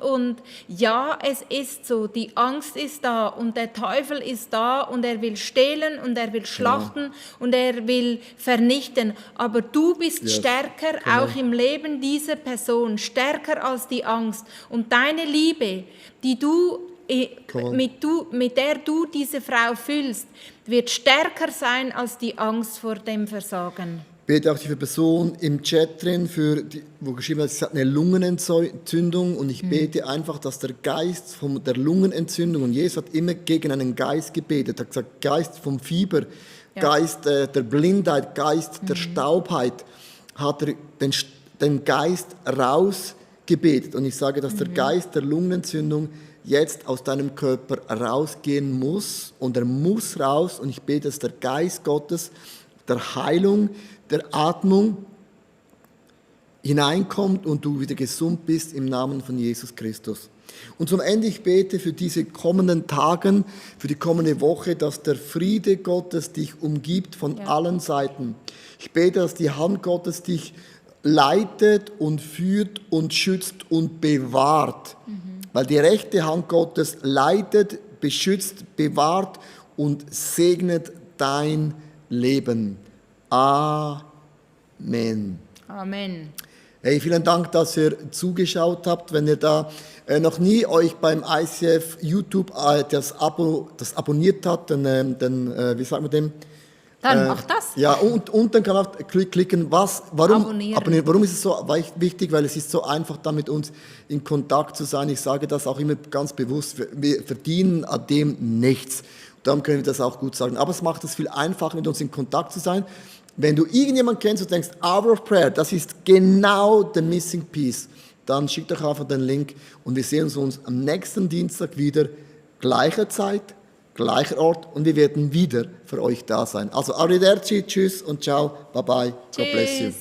ja, es ist so, die Angst ist da und der Teufel ist da und er will stehlen und er will schlachten und er will vernichten. Aber du bist stärker, auch im Leben dieser Person, stärker als die Angst. Und deine Liebe, die mit der du diese Frau füllst, wird stärker sein als die Angst vor dem Versagen. Ich bete auch für die Person im Chat drin, wo geschrieben hat, sie hat eine Lungenentzündung und ich bete einfach, dass der Geist von der Lungenentzündung, und Jesus hat immer gegen einen Geist gebetet, er hat gesagt, Geist vom Fieber, Geist der Blindheit, Geist der Staubheit, hat er den Geist rausgebetet. Und ich sage, dass der Geist der Lungenentzündung jetzt aus deinem Körper rausgehen muss und er muss raus und ich bete, dass der Geist Gottes der Heilung, der Atmung hineinkommt und du wieder gesund bist im Namen von Jesus Christus. Und zum Ende, ich bete für diese kommenden Tagen, für die kommende Woche, dass der Friede Gottes dich umgibt von allen Seiten. Ich bete, dass die Hand Gottes dich leitet und führt und schützt und bewahrt. Weil die rechte Hand Gottes leitet, beschützt, bewahrt und segnet dein Leben. Amen. Amen. Hey, vielen Dank, dass ihr zugeschaut habt. Wenn ihr da noch nie euch beim ICF YouTube das abonniert habt, dann wie sagt man dem? Dann macht das. Ja, und dann kann man auch klicken, warum abonnieren. Warum ist es so wichtig? Weil es ist so einfach, da mit uns in Kontakt zu sein. Ich sage das auch immer ganz bewusst, wir verdienen an dem nichts. Darum können wir das auch gut sagen. Aber es macht es viel einfacher, mit uns in Kontakt zu sein. Wenn du irgendjemanden kennst und denkst, Hour of Prayer, das ist genau the missing piece, dann schick doch einfach den Link und wir sehen uns am nächsten Dienstag wieder, gleicher Zeit, gleicher Ort und wir werden wieder für euch da sein. Also arrivederci, tschüss und ciao, bye bye, God bless you.